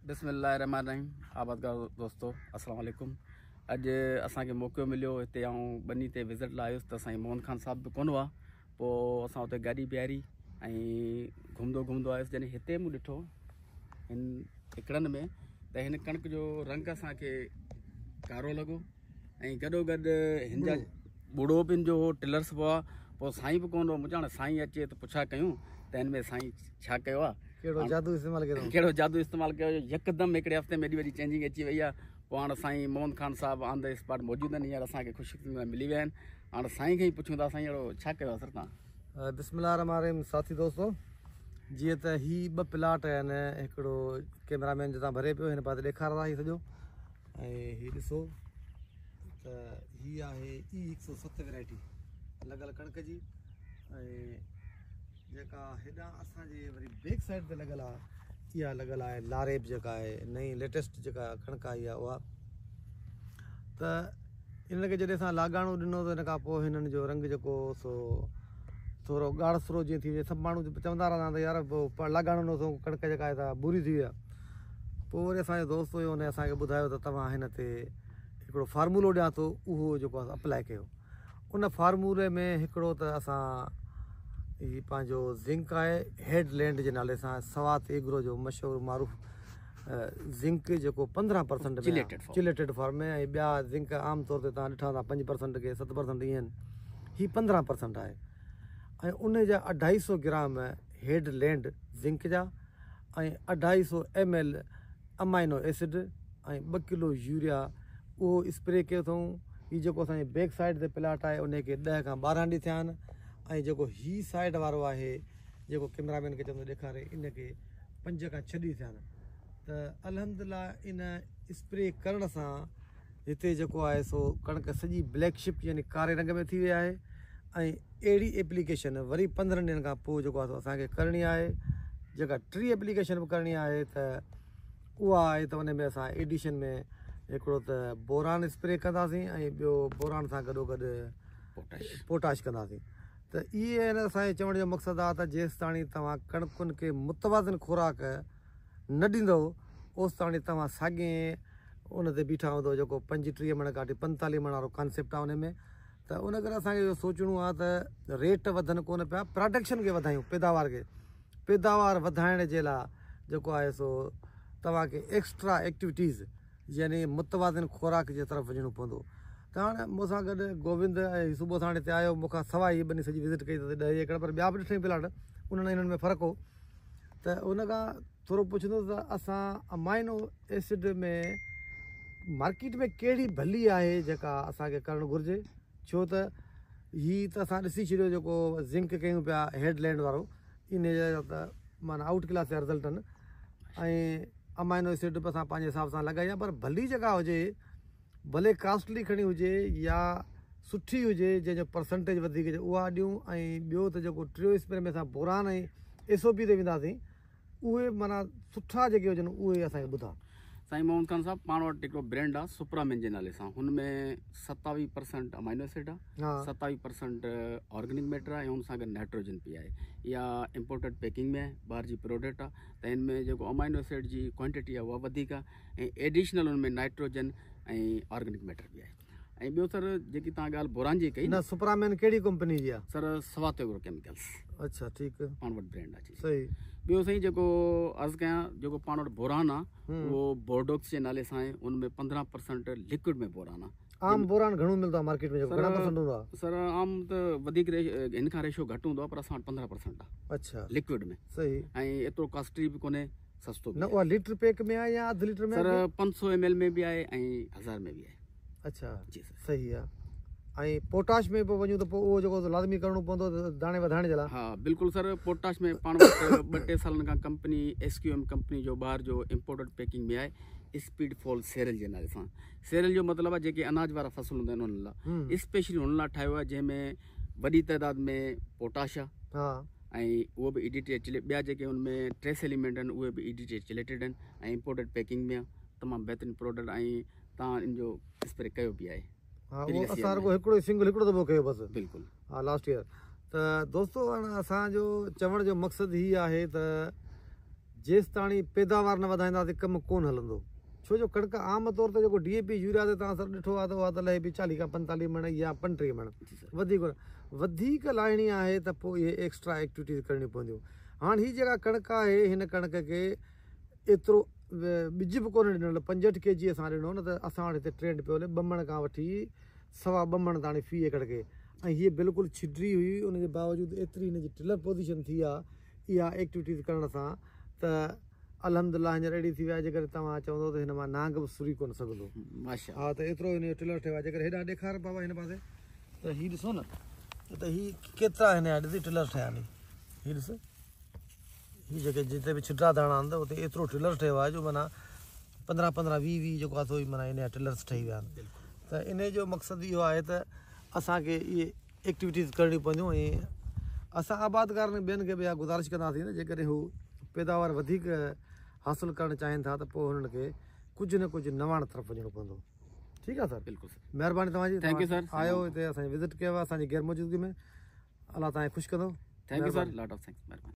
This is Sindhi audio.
بسم الله الرحمن الرحيم آبادگار دوستو السلام عليڪم اڄ اسان کي موقعو مليو هتي آئون ٻني تي وزٽ لاء آيس ته سائين موهن خان صاحب به ڪونه هئا پوء اسان اتي گاڏي بيهاري ۽ گهمندو گهمندو آيس جڏهن هتي مون ڏٺو هن اڪڙن ۾ ته هن ڪڻڪ جو رنگ اسان کي ڪارو لڳو ۽ گڏو گڏ هن جا ٻوڙو به هن جو هو ٽلرس به هئا پوء سائين به ڪونه هو مون چيو سائين اچي ته پڇا ڪيون ته هن ۾ سائين ڇا ڪيو آهي ڪهڙو جادو استعمال ڪيو ڪهڙو جادو استعمال ڪيو يڪدم هڪڙي هفتي ۾ ايڏي وڏي چينجنگ اچي وئي آهي پوء هاڻ سائين محمد خان صاحب آن the spot موجود آهن هينئر اسان کي خوشي ملي ويا آهن هاڻ سائين کي ئي پڇون ٿا سائين اهڙو ڇا ڪيو آهي سر تان. بسم الله الرحمن الرحيم ساٿي دوستو جيئن ته هي ٻه پلاٽ آهن هڪڙو ڪيمرا مين جتان ڀري پيو هن پاسي ڏيکارندا هي سڄو ۽ هي ڏسو ته هي آهي اي 107 ورائٽي لڳل ڪڻڪ جي ۽ جيڪا هيڏانهن اسان جي وري بيڪ سائيڊ تي لڳل آهي اها لڳل آهي لاريب جيڪا آهي نئين ليٽيسٽ جيڪا ڪڻڪ آئي آهي اها ته انهن کي جڏهن اسان لاڳاڻو ڏنو ته ان کان پوء هنن جو رنگ جيڪو هو سو ٿورو ڳاڙهسرو جيئن ٿي وڃي سڀ ماڻهو چوندا رهندا آهن ته يار لاڳاڻو ڏنو اٿئون ڪڻڪ جيڪا آهي سا ڀوري ٿي وئي آهي پوء وري اسانجو دوست هيو ان اسانکي ٻڌايو ته توهان هن تي هڪڙو فارمولو ڏيان ٿو اهو جيڪو آهي اپلائي ڪيو ان فارمولي ۾ هڪڙو ته اسان هي پنهنجو زنڪ آهي هيڊ لينڊ جي نالي سان سوات ايگرو جو مشهور معروف زنڪ جيڪو 15 پرسنٽ ۾ چليٽيڊ فارم ۾ ۽ ٻيا زنڪ عام طور تي تان ڏٺا هوندا 5% ڪي 7% ائين هي 15% آهي ۽ ان جا 250 گرام هيڊ لينڊ زنڪ جا ۽ 250 ايم ايل امائنو ايسڊ ۽ ٻه ڪلو يوريا اهو اسپري ڪيو اٿئون. هي جيڪو اسان جي بيڪ سائيڊ تي پلاٽ آهي انهي کي ڏهه کان 12 ڏينهن ٿيا آهن ۽ جيڪو هي سائيڊ وارو آهي جيڪو ڪيمرا مين کي چوندو ڏيکاري ان کي 5 کان 6 ڏينهن ٿيا آهن ته الحمدلله ان اسپري ڪرڻ سان هتي جيڪو آهي سو ڪڻڪ سڄي بليڪ شپ يعني ڪاري رنگ ۾ ٿي وئي آهي ۽ اهڙي ايپليڪيشن وري 15 ڏينهن کان پوء جيڪو آهي سو اسان کي ڪرڻي آهي جيڪا ٽي ايپليڪيشن به ڪرڻي آهي ته اها آهي ته ان ۾ اسان ايڊيشن ۾ هڪڙو ته بوران اسپري ڪنداسين ۽ ٻيو بوران سان گڏو گڏ پوٽاش ڪنداسين ته اهي آهن اسانجي چوڻ جو مقصد آهي ته جيستاڻي توهان ڪڻڪن کي متوازن خوراڪ نه ڏيندو اوستاڻي توهان ساڳي ان تي بيٺا هوندو جيڪو 35 مڻ ڪاٺي 45 مڻ وارو ڪانسيپٽ آهي ان ۾ ته ان ڪري اسانکي اهو سوچڻو آهي ته ريٽ وڌن ڪونه پيا پراڊڪشن کي وڌايون پيداوار کي پيداوار وڌائڻ جي لاء جيڪو آهي سو توهان کي ايڪسٽرا ايڪٽيوٽيز يعني متوازن خوراڪ جي طرف وڃڻو پوندو ته هاڻي مون سان گڏ گوبند ۽ صبح ساڻ هتي آيو مون کان سواء هي ٻني سڄي وزٽ ڪئي ته 10 ايڪڙ پر ٻيا به ڏٺائين پلاٽ انهن انهن ۾ فرق هو ته ان کان ٿورو پڇندو ته اسان امائنو ايسڊ ۾ مارڪيٽ ۾ ڪهڙي ڀلي آهي جيڪا اسان کي ڪرڻ گهرجي ڇو ته هي ته اسان ڏسي ڇڏيو جيڪو زنڪ ڪيون پيا هيڊ لينڊ وارو ان جا ته معنيٰ آئوٽ ڪلاس جا رزلٽ آهن ۽ امائنو ايسڊ به اسان پنهنجي حساب سان لڳائي آهي پر ڀلي جيڪا هجي ڀلي ڪاسٽلي کڻي هجي يا سٺي هجي جنهن جو پرسنٽيج وڌيڪ هجي اها ڏيون ۽ ٻيو ته جيڪو ٽيو اسپري ۾ اسان بوران ۽ ايس او پي تي وينداسين اهي معنيٰ سٺا جيڪي هجن اهي اسان کي ٻڌاء. سائين محمد خان صاحب پاڻ وٽ هڪڙو برينڊ آ سپرامين جي نالي سان هن ۾ 27 پرسنٽ امائنو ايسڊ آ 27 پرسنٽ آرگينڪ ميٽر آ ۽ ان سان گڏ نائٽروجن پي آهي اها امپورٽيڊ پيڪنگ ۾ آهي ٻاهر جي پروڊڪٽ آ ته هن ۾ جيڪو امائنو ايسڊ جي ڪوانٽيٽي آ اها وڌيڪ آ ۽ ايڊيشنل ان ۾ نائٽروجن ۽ آرگينڪ ميٽر به آهي ۽ ٻيو سر جيڪي تان ڳالهه بوران جي ڪئي نه سپرامين ڪهڙي ڪمپني جي آ سر سوات ايگرو ڪيميڪلز اڇا ٺيڪ پاڻ وٽ برانڊ آ جي صحيح ٻيو سائين جيڪو عرض ڪيان جيڪو پاڻ وٽ بوران آ اهو بورڊوڪس جي نالي سان آهي ان ۾ 15% لڪوڊ ۾ بوران آ عام بوران گهڻو ملندو آ مارڪيٽ ۾ جيڪو گهڻا پرسنٽ هوندو آ سر عام ته وڌيڪ هن کان ريشو گهٽ هوندو آ پر اسان وٽ 15% آ اڇا لڪوڊ ۾ صحيح ۽ ايترو ڪاسٽلي به ڪونهي سستو نه اها ليٽر پيڪ ۾ آهي يا اڌ ليٽر ۾ سر 500 ايم ايل ۾ به آهي ۽ 1000 ۾ به آهي. اڇا جي سر صحيح آ ۽ پوٽاش ۾ به وڃون ته پوء اهو جيڪو لازمي ڪرڻو پوندو داڻي وڌائڻ جي لاء. ها بلڪل سر پوٽاش ۾ پاڻ وٽ ٻه ٽي سالن کان company S Q M company جو ٻاهر جو امپورٽڊ پيڪنگ ۾ آهي اسپيڊ فول سيرل جي نالي سان سيرل جو مطلب آهي جيڪي اناج وارا فصل هوندا آهن انهن لاء اسپيشلي انهن لاء ٺاهيو آهي جنهن ۾ وڏي تعداد ۾ پوٽاش آهي ها ۽ اهو به اي ڊي ٽي ايچ ٻيا جيڪي ان ۾ ٽريس ايليمينٽ آهن اهي به اي ڊي ٽي ايچ رليٽيڊ آهن ۽ امپورٽيڊ پيڪنگ ۾ آهي تمام بهترين پروڊڪٽ ۽ تان ان جو اسپري ڪيو به آهي. ها اهو اسان رڳو هڪڙو ئي سنگل هڪڙو دفعو ڪيو بس. بلڪل. ها لاسٽ ييئر ته دوستو هاڻ اسان جو چوڻ جو مقصد هي آهي ته جيستاڻي پيداوار نه وڌائينداسين ڪم ڪونه هلندو. ڇو جو ڪڻڪ عام طور تي جيڪو ڊي اي پي يوريا تي توهان سر ڏٺو آهي ته اها ته لهي پئي 40 کان 45 مڻ يا 35 مڻ وڌيڪ وڌيڪ لاهڻي آهي ته پوء اهي ايڪسٽرا ايڪٽيوٽيز ڪرڻيون پونديون. هاڻ هي جيڪا ڪڻڪ آهي هن ڪڻڪ کي ايترو ٻج به ڪونه ڏنل 65 ڪي جي اسان ڏنو نه ته اسان وٽ هتي ٽرينڊ پيو هلي 2 مڻ کان وٺي 2.25 مڻ تاڻي في ايڪڙ کي ۽ هيء بلڪل ڇڊري هئي ان جي باوجود ايتري هن جي ٽلر پوزيشن ٿي آهي اها ايڪٽيوٽيز ڪرڻ سان ته الحمدلله هينئر اهڙي ٿي وئي آهي جيڪڏهن توهان چوندو ته هن مان نانگ به سري ڪونه سگهندو. ماشاء. ها ته ايترو هن جو ٽلر ٺهيو آهي جيڪڏهن هيڏانهن ڏيکار بابا هن پاسي ته هي ڏسو نه ته هي ڪيترا هن جا ڏسي ٽلر ٺهيا آهن هي ڏس هي جيڪي جتي به ڇڊرا داڻا آهن ته اتي ايترو ٽلر ٺهيو آهي جو معنيٰ 15 15 20 20 جيڪو آهي سو معنيٰ ان جا ٽلرس ٺهي ويا آهن ته ان جو مقصد اهو آهي ته اسانکي اهي ايڪٽيوٽيز ڪرڻيون پونديون ۽ اسان آبادگارن ۽ ٻين کي به اها گذارش ڪنداسين ته جيڪڏهن هو پيداوار وڌيڪ حاصل ڪرڻ چاهين ٿا ته پوء هنن کي ڪجهه نه ڪجهه نواڻ طرف وڃڻو پوندو. ٺيڪ آهي سر. بلڪل سر. مهرباني توهان جي. Thank you sir. آيو هتي اسان جي وزٽ ڪيو اسان جي غير موجودگي ۾ الله توهان کي خوش ڪندو. Thank you sir lot of thanks مهرباني.